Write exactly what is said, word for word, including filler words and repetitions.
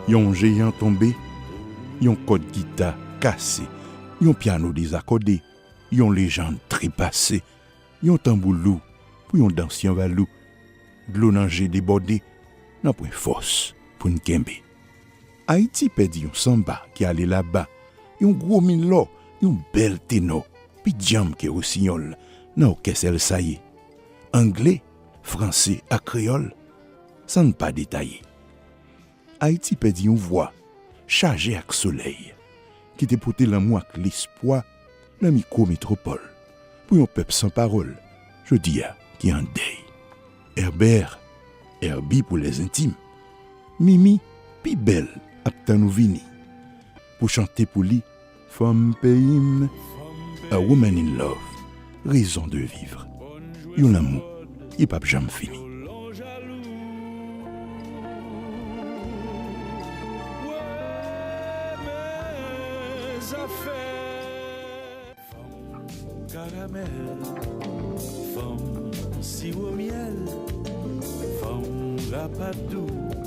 Yon jeyan tonbe, yon kòd gita kase, yon pyano dezakòde, yon lejann trepase, yon tanbou lou pou yon dans yanvalou, dlo nan je debòde, nanpwen fòs pou n kenbe. Ayiti pèdi yon sanba ki ale laba, yon gwo milò, yon bèl tenò, pi djanm ke wosinyòl nan òkès Èl Saye. Angle, franse ak kreyòl, san n pa detaye. Ayiti pèdi yon vwa chaje ak solèy, ki te pote lanmou ak lespwa nan mikwo metwopòl, pou yon pèp san pawòl, jodi a ki an dèy. Herbert, Herbie pou lèzentim, Mimi, pi bèl, ap tann ou vini pou chante pou li, fanm peyi m, a woman in love, raison de vivre, yon lanmou ki p ap janm fini. Karamèl, fanm siwo myèl, fanm rapadou.